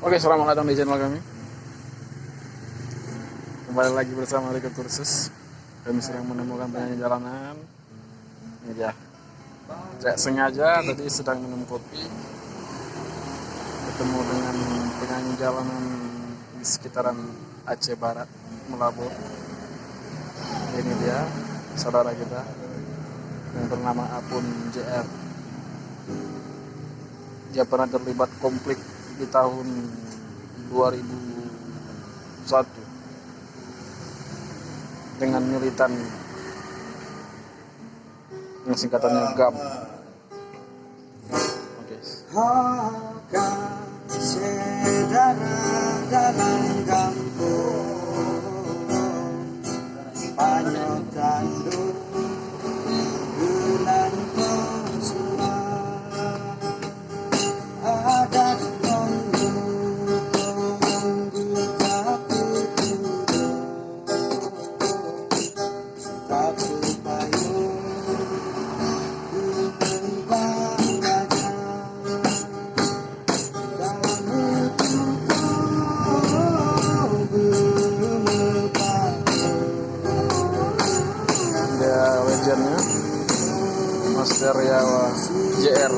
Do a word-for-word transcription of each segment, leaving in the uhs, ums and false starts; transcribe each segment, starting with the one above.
Oke, selamat datang di channel kami. Kembali lagi bersama Rico Kursus. Kami sedang menemukan penyanyi jalanan. Ini dia. Tidak sengaja tadi sedang minum kopi, ketemu dengan penyanyi jalanan di sekitaran Aceh Barat, Meulaboh. Ini dia, saudara kita yang bernama Apun J R. Dia pernah terlibat konflik di tahun dua ribu satu dengan militan yang singkatannya GAM. Oke. Hai syedara dalam gampông, panyöt tandoe geulantoe sua. Adat ngon geutanyoe beutapeutudoe. Dia legend ya, Master Yawa J R.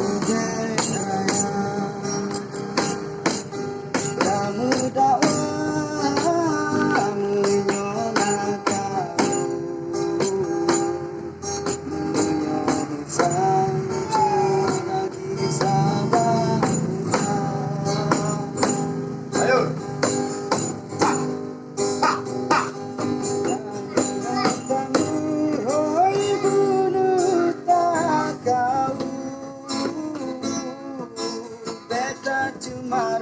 Beta cuma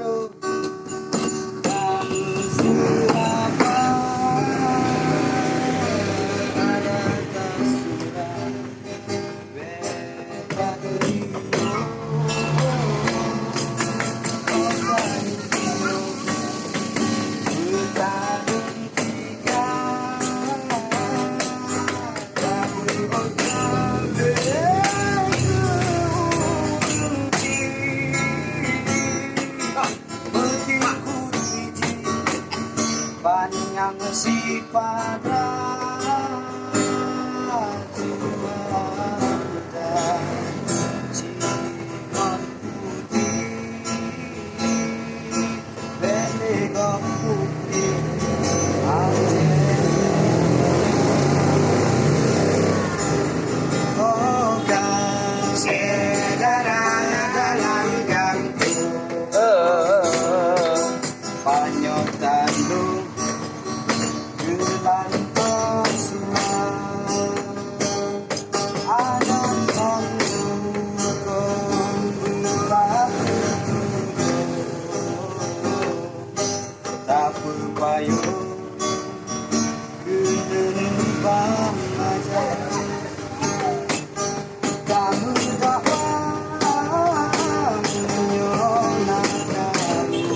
Ban nyang sipada tuha muda, Simon Putih, bèk lé gob putih. Oh, ka syedara dalam gampông. Panyöt tandoe geulantoe sua. Aneuk tandoe kon beuratu tapeupayoe keuneuk bang aja. Kamu dakwah meunyoe na karu,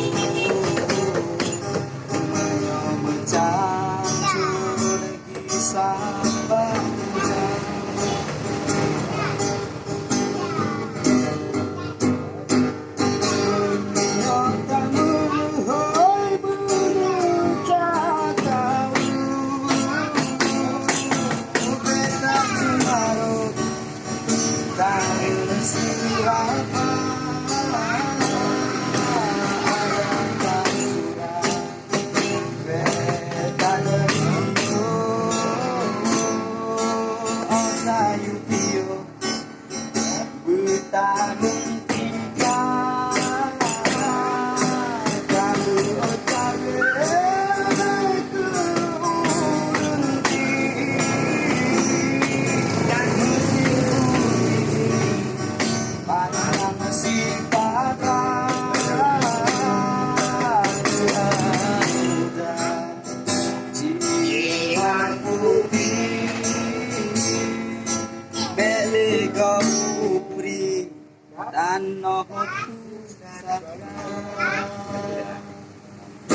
meunyoe meucancur kisah bangsa. Meunyoe kamu hôi beureukat tahu, beta cuma rot.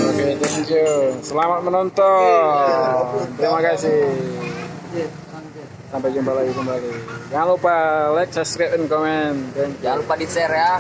Oke, thank you. Selamat menonton. Terima kasih. Sampai jumpa lagi kembali. Jangan lupa like, subscribe, and comment. Thank you. Jangan lupa di-share ya.